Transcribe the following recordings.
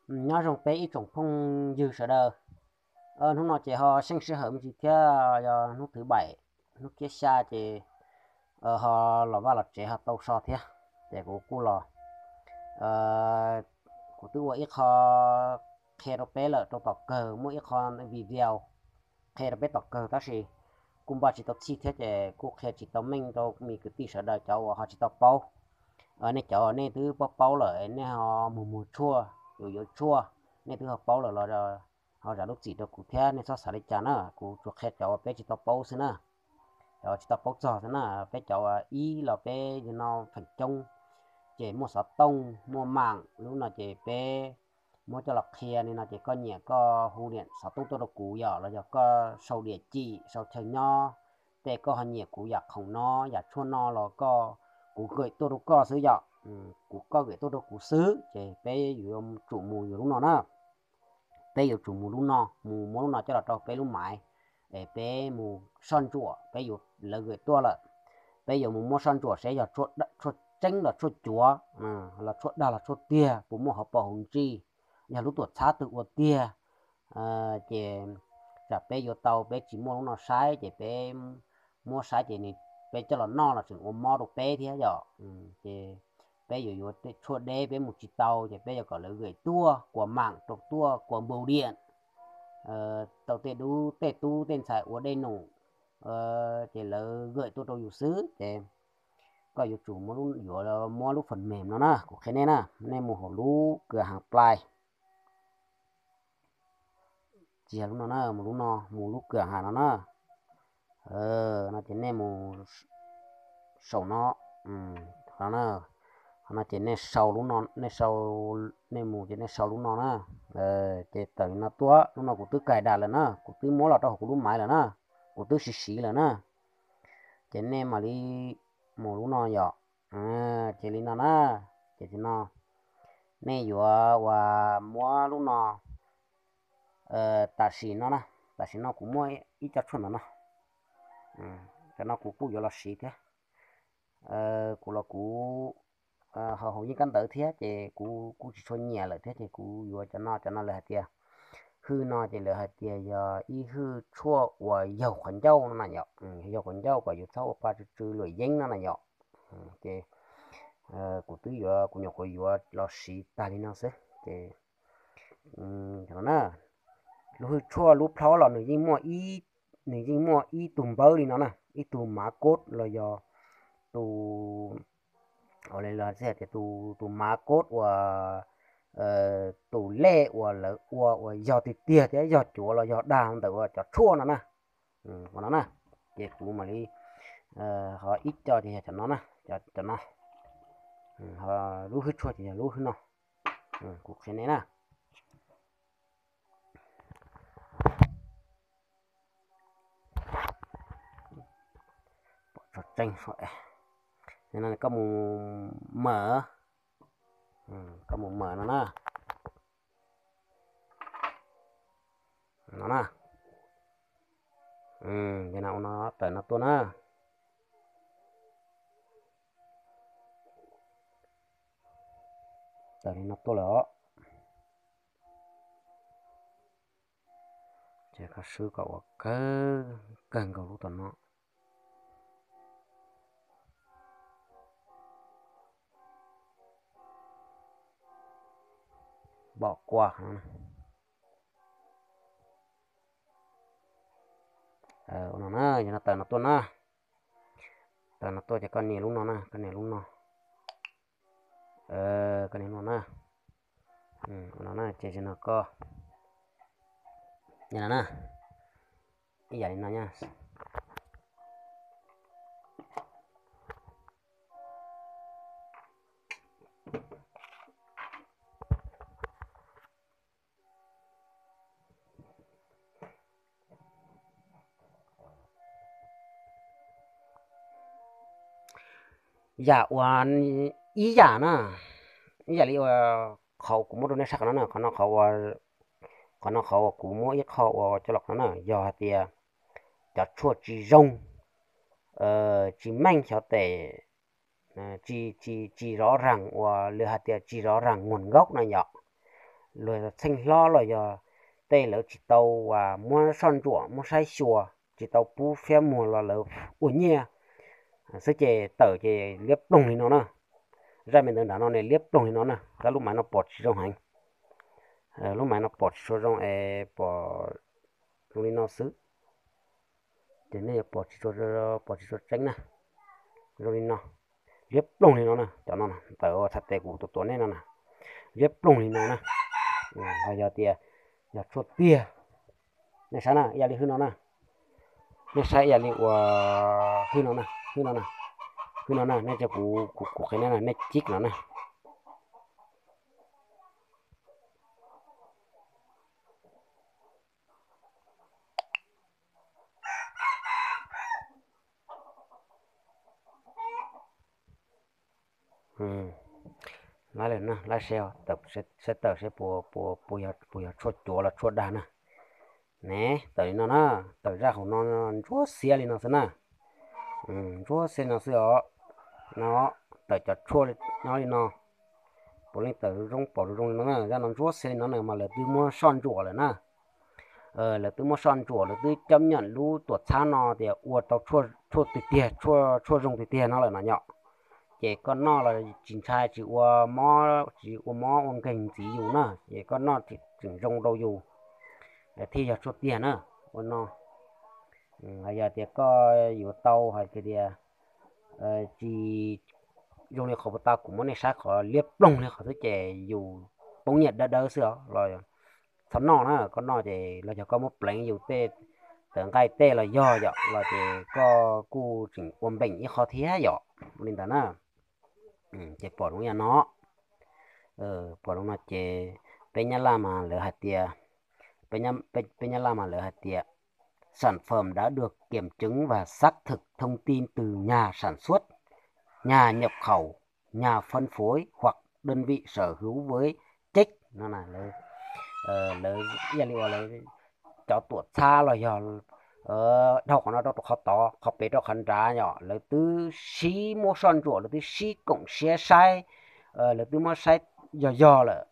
Nyob zoo peb ib tsoom phooj ywg sawv daws. Hnub no ces ho seej sij hawm me ntsis thiab, yog hnub thứ bảy, hnub kiab xya ces ho los vaj los tsev ho tau so thiab. Ces kuv kuj los, kuv twb ua ib qho qhia rau peb lawm rau tom kawg, muaj ib qho video qhia rau peb tom kawg tab sis kuj npaj tsis tau txhij thiab ces kuj qhia tsis tau meej rau me kwv tij sawv daws cov uas ho tsis tau paub. Nej cov nej twb paub paub lawm nej ho mus muag tshuaj, yuav yuav tshuaj, nej twb ho paub lawm los ho zam lub txim rau kuv thiab, nej txhob xav li cas na, kuv tsuas qhia cov uas peb tsis tau paub xwb na. Cov tsis tau paub txog xwb na, peb cov uas ib los peb yog no feem coob ces muaj xov tooj muaj mam, lub no ces peb muab coj los qhia li no ces koj nyiam koj hu niam xov tooj tuaj rau kuv yom, los yog koj sau diam cim sau chaw nyob, tej koj ho nyiam kuv yam khoom no yam tshuaj no los koj, kuv gửi tuaj rau koj xwb yom. Kuv, koj gửi tuaj rau kuv xwb ces peb yuav tsum mus yuav lub no na. Peb yuav tsum mus lub no, mus muab lub no coj los rau peb lub maiv, es peb mus soj ntsuam, peb yuav, lawv gửi tuaj lawm, peb yuav mus muab soj ntsuam seb yog tshuaj tseeb los tshuaj cuav, los tshuaj dag los tshuaj tiag, puas muaj hauv paus hauv ntsis, yog lub tuam txhab twg ua tiag. Ces tsam peb yuav tau peb tsis muaj lub no saib ces peb muab saib ces nws, peb coj los noj los tseem ua mob rau peb thiab yom. Ces peb yuav yuav tej tshuaj deb peb mus tsis tau ces peb yuav kom lawv gửi tuaj qua mạng rau, tuaj qua bưu điện, tau tej dub tej tub tej ntxhais ua dej num, ces lawv gửi tuaj rau yus xwb ces koj yuav tsum yuav muab lub phần mềm no na, kuv qhia nej na, nej mus hauv lub kws has plai. Tsis yog lub no na, mus lub no, mus lub kws has no na. No ces nej mus saum no, qhov no ces nej sau lub no, nej sau, nej mus ces nej sau lub no na. Ces tawm li no tuaj, lub no kuv twb cài đặt lawm na, kuv twb muab los rau hauv kuv lub maiv lawm na, kuv twb siv siv lawm na. Ces nej mam li mus lub no yom. Ces li no na, ces no nej yuav ua, muab lub no, tam sim no na, tam sim no kuv muaj ib co tshuaj ntawm no, cov no kuv kuj yuav los siv thiab. Kuv los kuv ho haus yeeb kab ntawv thiab ces kuv kuj tsis tshua nyiam lawm thiab ces kuv yuav cov no, cov no lawv hais tias hwj no ces lawv hais tias yog ib hwj tshuaj uas yaug qhov ncauj no na yom, yaug qhov ncauj kom yus txhob ua pa tsw tsw luam yeeb no na yom. Ces kuv twb yuav, kuv nyuam qhuav yuav los siv tag li no xwb ces no na, lub hwj tshuaj lub plhaub los nws yeej muaj, nws yeej muaj ib tug npawb li no na, ib tug mav kod los yog tus, ua li los tias tus, tus mav kod uas, tus lej uas lawv ua uas yog tiag tiag thiab yog cuav los yog dag ntawm uas cov tshuaj no na. Ua no na, ces kuv mam li, ho ib co ces yog cov no na, cov no, lub hwj tshuaj ces yog lub hwj no. Kuv qhia nej na. Pom tso tseeb, no koj mus mawm, koj mus mawm no na, no na, no tawm no tuaj na, tawm li no tuaj lawm os. Ces koj swb kom ua kawg, kawg nkaus lub tom no. Bom kua no, ua no na, yog no tawm no tuaj na, tawm no tuaj ces koj nias lub no na, koj nias lub no, koj nias lub no na, ua no na, ces no koj, no na, ib yam li no na. Yam uas ib yam na, ib yam li uas qhov kuv muab rau nej saib qhov no na, qhov no qhov uas, qhov no qhov uas kuv muab ib qho ua coj los qhov no na, yog hais tias cov tshuaj tsis zoo, tsis meej xyov tes, tsis, tsis, tsis rõ ràng uas lawv hais tias tsis rõ ràng nguồn gốc na yom. luag txheej hlob los yog tej lawv tsis tau muab soj ntsuam muab saib xyuas, tsis tau pub fiab muag los lawv ua nyiaj xwb ces tawm ces liab ploog li no na. Zaj me ntawd nram no ne liab ploog li no na, tab lub maiv no pom tsis zoo heev. Lub maiv no pom tsis tshua zoo es pom zoo li no xwb. Ces nej yuav pom tsis tshua, pom tsis tshua tseeb na. Zoo li no, liab ploog li no na, cov no ntawm txhais tes kuv tus tuav nej no na, liab ploog li no na. Ho yog tias yog tshuaj tiag, nej saib na, ib yam li hwj no na, nej saib ib yam li ua hwj no na, hwj no na, hwj no na, nej cia kuv, kuv qhia nej na, nej cib no na. Laib lawm na, laib seb, saib tawm seb puas, puas yog tshuaj cuav los tshuaj dag na. Ne, tawm li no na, tawm zaj hauv no ntsuab xiab li no xwb na. Ntsuab xiab no xwb os. No, tawm cov tshuaj no li no. Puav leej tawm zoo pom zoo zoo li no na, zaj no ntsuab xiab li no na mas lawv twb muab soj ntsuam lawm na. Lawv twb muab soj ntsuam, lawv twb cob nyam lub tuam txhab no tias ua tau tshuaj tiag tiag, tshuaj zoo tiag tiag no lawm no yom. Ces koj noj los tsis ntshai, tsis ua mob, tsis ua mob ua nkeeg ntxiv yus na, ces koj noj tseem zoo rau yus thiaj yog tshuaj tiag na. Ua no, yog tias koj yuav tau hais tias tsis zoo li qhov puag ta kuv muab nej saib qhov liab ploog li qhov xwb ces yus poob nyiaj dawb dawb xwb os los txhob noj na. Koj noj ces los yog koj muab pleev yus tej tawv nqaij tej los yog yom, los ces koj kuj tseem ua npeem ib qho thiab yom. Ua li ntawd na, ces pom zoo yam no, pom zoo no ces peb Nyab Laj mas lawv hais tias, peb Nyab Laj mas lawv hais tias sản phẩm đã được kiểm chứng và xác thực thông tin từ nhà sản xuất, nhà nhập khẩu, nhà phân phối hoặc đơn vị sở hữu với check no. Lawv ib yam li uas lawv cov tuam txhab los yog dhau qhov no rau qhov tod, qhov pem rau qhov nrad yom, lawv twb sib muab soj ntsuam, lawv twb sib koom siab saib, lawv twb muab saib yog yog lawm.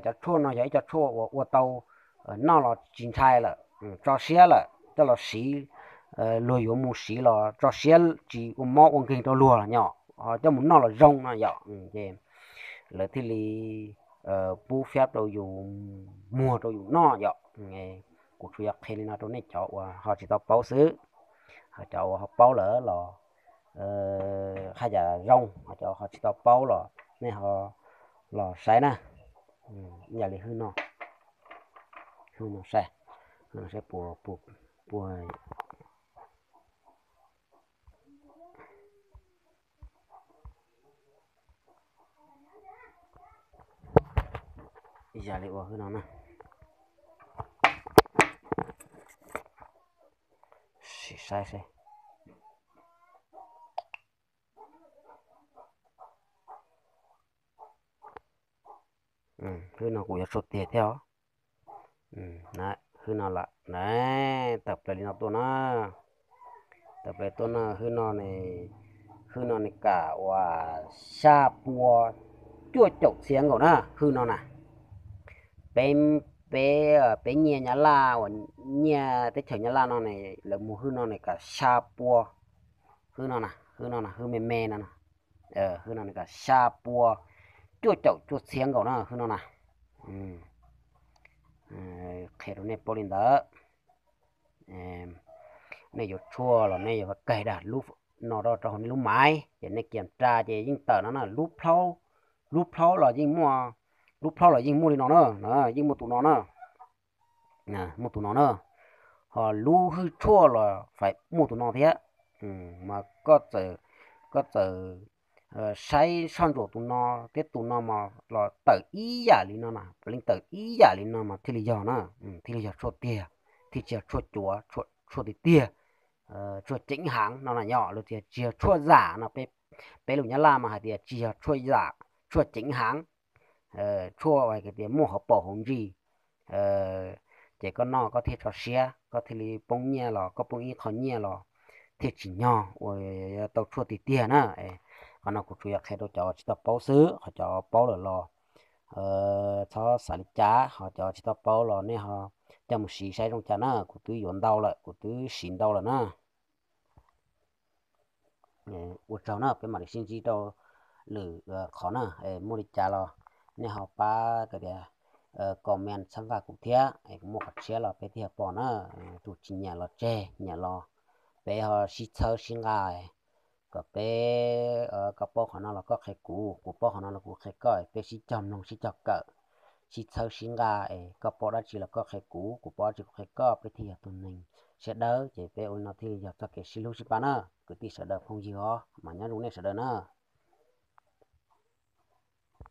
Cov tshuaj no yog ib co tshuaj uas ua tau noj los tsis ntshai lawm, tso siab lawm, coj los siv, luag yuav mus siv los tso siab tsis ua mob ua nkeeg rau luag los yom, coj mus noj los zoo no yom. Ces lawv thiaj li pub fiab rau yus, muag rau yus noj yom. Kuv tsuas yog qhia li no rau nej cov uas ho tsis tau paub xwb. Ho cov uas ho paub lawm los haj yam zoo, ho cov ho tsis tau paub los nej ho los saib na. Ib yam li hwj no, hwj no saib, hwj no saib puas, puas, puas ib yam li ua hwj no na. Sim saib seb. Hwj no kuj yuav tshuaj tiag thiab os. Hwj no lawm, tawm plaws li no tuaj na. Tawm plaws tuaj na, hwj no, hwj no nws kam uas xya pua cuaj caum txhiab nkaus na, hwj no na. Peb, peb, peb nyiaj Nyab Laj uas nyiaj teb chaws Nyab Laj no ne, lawv muag hwj no nws kam xya pua, hwj no na, hwj no na, hwj me me no na, hwj no nws kam xya pua cuaj caum cuaj txhiab nkaus na, hwj no na. Qhia rau nej paub li ntawd. Nej yuav tshuaj los nej yuav kawg dag lub no rau hauv nej lub maiv, ces nej kiam ra ces yeej tawm no na, lub plaub, lub plaub los yeej muaj, lub plaub los yeej muaj li no na, yeej muaj tus no na, muaj tus no na. Ho lub hwj tshuaj los fais muaj tus no thiab. Mas koj txawm, koj txawm saib soj ntsuam tus no thiab tus no mas los tawm ib yam li no na, puav leej tawm ib yam li no mas thiaj li yog na, thiaj li yog tshuaj tiag, thiaj tsis yog tshuaj cuav, tshuaj tiag tiag, tshuaj ceev heev no na yom, los tias tsis yog tshuaj zam no, peb lus Nyab Laj mas hais tias tsis yog tshuaj zam, tshuaj ceev heev, tshuaj hais tias muaj hauv paus hauv ntsis, ces koj noj koj thiaj tso siab, koj thiaj li poob nyiaj los koj poob ib qho nyiaj los thiaj tsim nyog uas tau tshuaj tiag tiag na. Qhov no kuv tsuas yog qhia rau cov tsis tau paub xwb, qhov cov paub lawm los txhob xav li cas, ho cov tsis tau paub los nej ho coj mus siv saib zoo cas na. Kuv twb yuav ntau lawm, kuv twb siv ntau lawm na. Ua tsaug na, peb mam li sib ntsib rau lwm qhov na. Muaj li cas los nej ho pab tias comment txhawb nqa kuv thiab, kuv muaj qhov tshiab los peb thiaj pom na. Tus tsis nyiam los tseg, nyiam los peb ho sib txhawb sib nqa, kom peb, koj paub qhov no los koj qhia kuv, kuv paub qhov no los kuv qhia koj, peb sib cog mloog sib cog kawm, sib txhawb sib nqa es koj paub dab tsi los koj qhia kuv, kuv paub dab tsi kuv qhia koj, peb thiaj yog tus neeg siab dawb, ces peb ua li no thiaj li yog txoj kev sib hlub sib pab na. Kwv tij sawv daws phooj ywg os, mas nyob zoo nej sawv daws na.